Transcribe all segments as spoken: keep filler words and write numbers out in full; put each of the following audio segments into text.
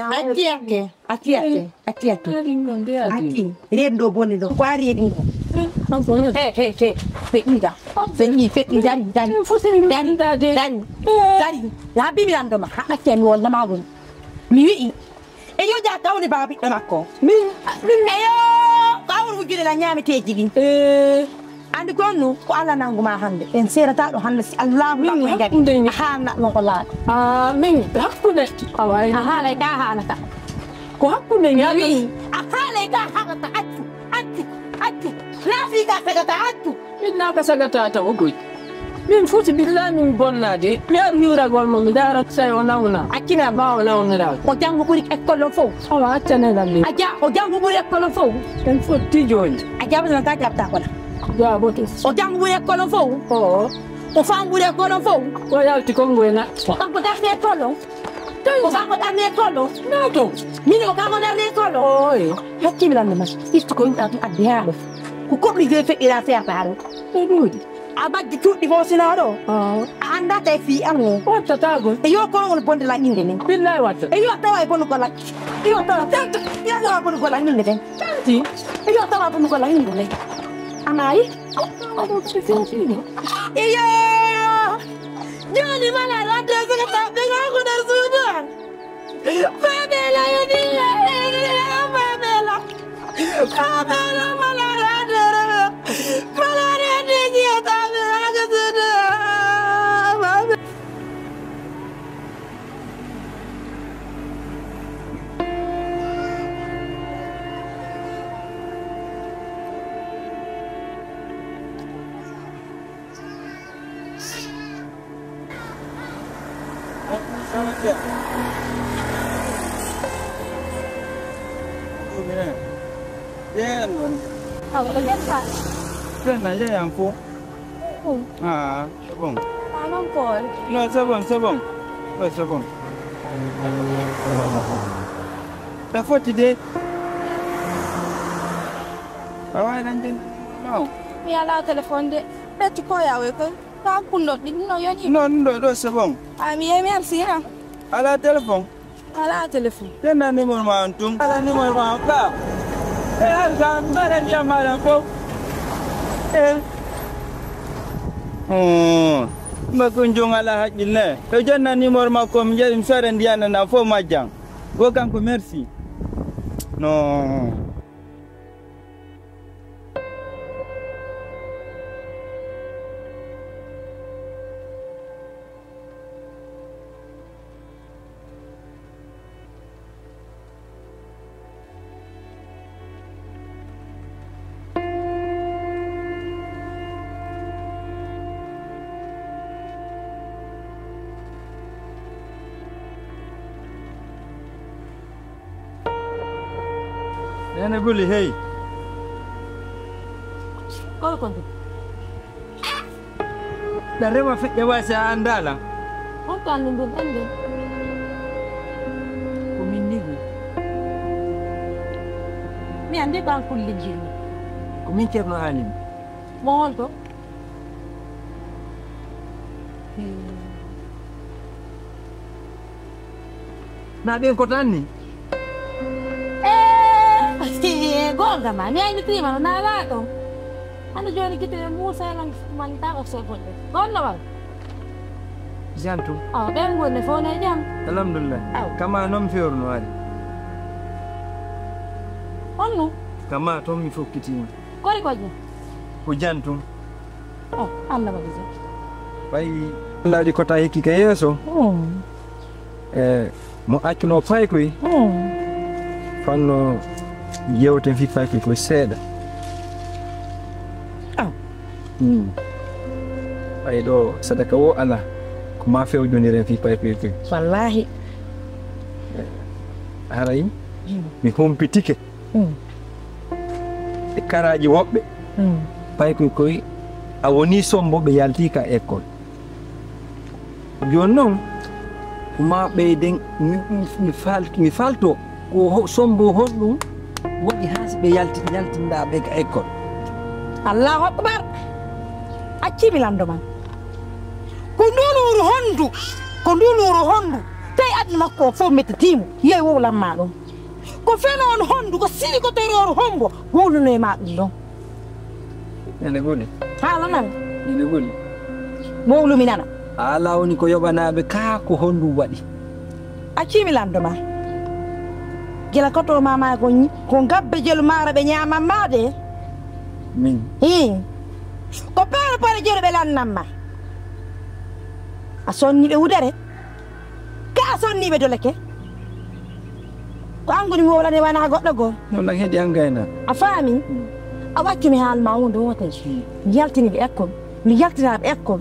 Acci, acci, acci, acci, acci, acci. Acci, reedu ɗo boni ɗo. Ko a reedi ngo? He, he, he, feƴƴi da. Feƴƴi, feƴƴi, dari, dari. Dari, dari, dari. Haa bimi lanndo ma. Haa acci mi wolla ma woni. Mi wi'i. E yo ja kawni baba ɓiɗɗo makko. Min, min. E yo, ko awru wujjude la ñaameteeji ɗin. Eh. Andi gonnu ko Allah nangu ma hannde. En seerata ɗo hannde si Allah min hakkunde ni. A haalna ɗum ko laaɗo. Ah, min hakkunde. Awa, a haalay ka haalata. Ko hakkunde ni. Wi, a haalay ka haalata. Accu, accu, accu. Laafi ka sagata, accu. Min na ka sagata ta o goy. Min foti billahi min bonnade. Mi ar hiwragol mo mi dara say o nawna. Accina. Ma o nawnira. O janngu ɓuri école o fof. Awa, accane lam ni. A ja, o janngu ɓuri école o fof. En fotti jooni. A jaɓata ka jaɓata kono. Jaɓoto. O janngu ɓuri école o fof. Oo. O faamu ɓuri école o fof. O yalti kongo e na. Ko kanko darni école o. Ko kanko darni école o. Nato. Min o kanko darni école o. Oye. Hakkimi lan ma. Istu ko yimɓe addi haalo. Ko koɗɗi je feƴƴira se a faaro. Ko ɗuuɗi. A majji cuuɗi fof sinaa ɗo. Oo. A anndaa tawi fii an o. Wattataako. E yo kono woni bonde lan innde nden. Billahi watta. E yo tawa e bonu gola. E yo tawa. Tanti. E yo tawa bonu gola innde nden. Tanti. E yo tawa bonu gola innde nden. A maayi? Iyo. Jooni mala ladde saka taɓɓe gaa ko nder suudu an. Fabela yoni. Fabela. Fabela mala ladde. Mala ladde jiya taɓɓe gaa ko suudu. Fabela. Awa, ko nder ka. Nden na jeyan fof. Ah, c'est bon. Ah, non, Paul. Non, c'est bon, c'est bon. Oui, c'est bon. Ɗa foti de. A waawi nan den. Non. Mi alaa téléphone de. Ɓetti ko yawe ko. Ka kunno ɗin no yoni. Non, ɗum ɗo, ɗo, c'est bon. Ah, mi yehi, merci, hein. Alaa téléphone. Alaa téléphone. Tenna numéro ma on tun. Ala numéro ma on ka. E, hal ka, mi mbaɗa ndiyam maɗa fof. E. Oh, mba kun jong ala haqqil ne. To jonna numéro makko, mi jaɓi mi soda ndiyam ɗam fof majjan. Go kanko, merci. Non. Neene Guli, hey. Koy ko ndu. Ɗa rema feƴƴa waasi a anndaala. Honto anndu ndun annde? Ko min nigi. Mi anndi ko an kulli jinni. Ko min Ceerno Alim. Mo honto? Na ɓen ko tan ni? Eh, goonga ma, mi aynitiima no naalaaɗo. Hannde jooni gite Muusa e man, man tawa so bonde. Gonno wal? Jam tum. Awa, ɓen woni fof ne jam. Alhamdulillah. Aw. Kama noon feewruno ari. Honno? Kama toon mi fokkitiima. Kori ko jam? Ko jam tum. Oh, Allah waɗi jam. Ɓay laaɗi kota hikki ka yeeso. Oh. E mo accuno paykoy. Oh. Fanno yewten fi paykoy koy seeɗa. Ah. Hmm. Ɓay ɗo sadaka wo ala. Ko ma fewjoniren fi paykoy koy. Wallahi. Haray mi humpitike. Mm. E karaaji woɓɓe, mm, paykoy koy a woni sombo ɓe yalti ka école. Jooni noon, ko ma ɓeyden, mi, mi, mi fal-, mi falto, ko ho-, sombo honɗum waɗi haa si ɓe yalti, yaltinɗa ɓe ka école? Allahu Akbar! Accii mi lanndo ma. Ko nduun wuro honndu, ko nduun wuro honndu, tawi Ɓernde makko o fof mettitiimo, yehi wowlan ma ɗum. Ko feno on honndu, ko sili ko torooru hombo wowluno e ma ɗum ɗon. Nene Guli. Haala nan. Nene Guli. Wowlu mi nana. Haala woni ko yoɓanaaɓe kaa ko honɗum waɗi? Accii mi lanndo ma. Gila koto mama ko, ko ngabbe jelu maaro ɓe ñaaman ma de. Min. Hii. Ko peere pare jelu ɓe lannan ma. A sonni ɓe wudere. Ka a sonniiɓe doleke. Ko an ngoni mi wowlani wona goɗɗo goo. Noon lan heɗi an gayna. A faami? A waccu mi haal ma wonde woote. Mi yaltini ɓe ekkol. Mi yaltinaa ɓe ekkol.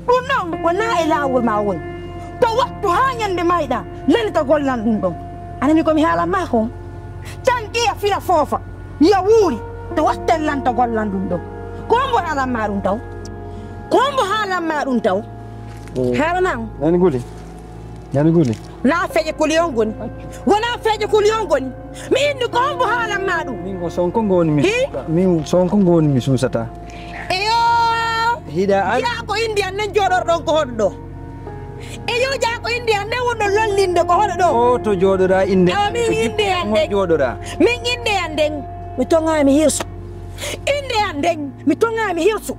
Ɗum noon wonaa e laawol ma woni. To wattu haa ñande mayɗa lani to gollan ɗum ɗon. A nani ko mi haalan ma ko? Can ƴiya fina foofa. Yo wuuri. To watten lan to gollan ɗum ɗon. Ko hombo haalan ma ɗum taw? Ko hombo haalan ma ɗum taw? Haalanaa on. Nani Guli. Nani Guli. Na feƴe kuli on ngoni. Wona feƴe kuli on ngoni. Mi inni ko hombo haalan ma ɗum. Min ko Sonko ngoni mi. Hi? Min Sonko ngoni mi suusata. Eyo. Hiɗa an. Jaa ko indi an nen jooɗorɗon ko hoɗo ɗo. Eyo jaa ko indi an nen wonɗon lollinde ko hoɗo ɗo. O to jooɗora inde. Awa min inde an nden. Jooɗora. Min inde an nden. Mi toŋaami hirsu. Inde an nden. Mi toŋaami hirsu.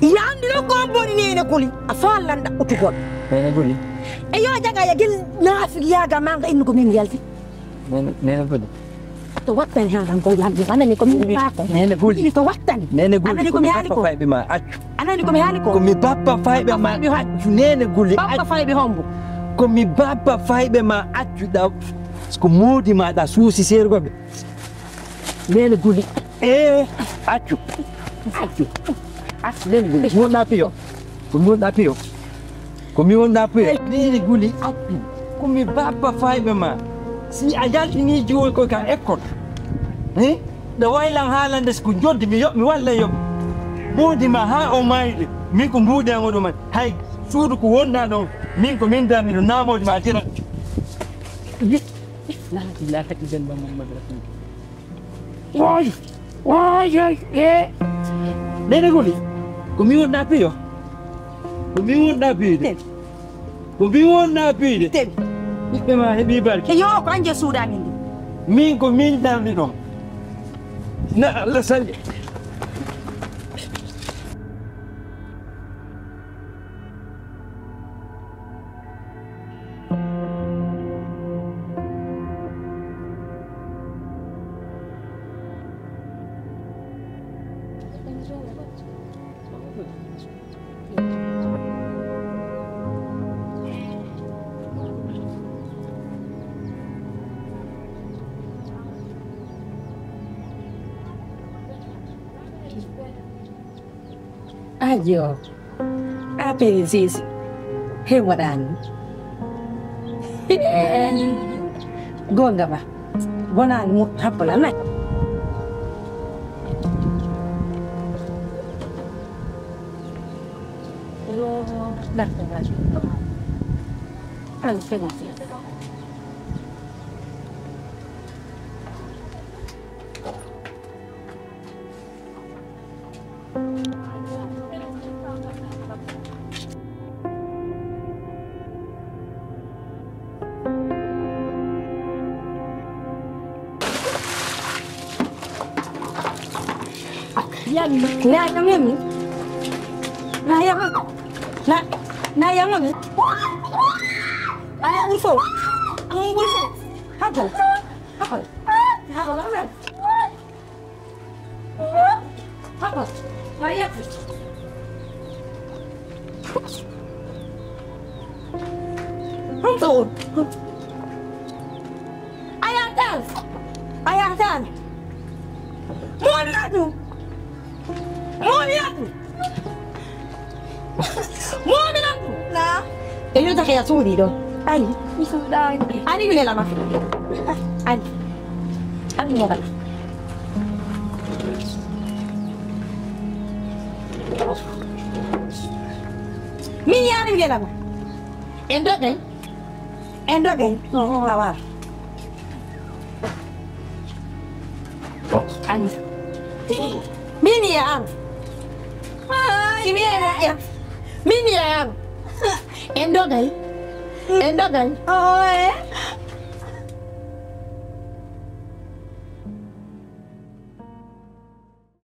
Yandi ɗo ko boni nene kuli. A faallan ɗaɓɓutugol. Nene Guli. E yo jaga ya gil naafik yaga manga innu ko min yalti. Nene, nene Guli. To wattani ha kan ko yandi. Anani ko min ba ko. Nene Guli. To wattani. Nene Guli. Anani ko mi haali ko. Fayɓe ma accu. Anani ko mi haali ko. Ko mi bappa fayɓe ma accu. Nene Guli. Bappa fayɓe hombo. Ko mi bappa fayɓe ma accu ɗaw. Ko moodi ma ɗa suusi seergoɓe. Nene Guli. Eh, accu. Accu. Accu, Nene Guli. Ko mi wonɗa piyo. Ko mi wonɗa piyo. Ko mi wonɗa piyo. Nene Guli, accu. Ko mi bappa fayɓe ma. Si a jaltini jiwoy koy ka école. Eh? Ɗo waylan haalande si ko joddi mi yoɓ, mi walla yoɓ. Moodi ma ha o mayde. Min ko mbuuɗe an oɗo man. Hay suudu ko wonɗa ɗon. Min ko min dami ɗo namoji ma tira. La ilaha illallah Muhammadu Rasulullah. Woy, woy, woy, e. Nene Guli, ko mi wonɗa piyo. Ko mi wonɗa piyde. Ko mi wonɗa piyde. Ɓiɓɓe ma heɓi barke. E yo, ko anje suuɗa min ɗum. Min ko min darni ɗon. Na Allah salli. Ajo. Apel sisi. He waɗaani. Goonga ma. Bonaani mo happala nay. An fena. Yan, na yang ini. Na yang, na, na yang ini. Ayo, Ulfo. Ang Ulfo. Habal. Habal. Habal, habal. Papa, Maria. Pronto. Ayatan. Ayatan. Muhammadu. Muhammadu. Muhammadu. Na. E yo take ya suuɗi ɗo. Ani. Mi suuɗaani. Ani mi lelama. Ani. Ani mi lelama. Min yaani mi lelama. En dogen. En dogen. Awa. Ani. Min yaani. Ay, mi yaani. Min yaani. En dogay. E dogay. Oe.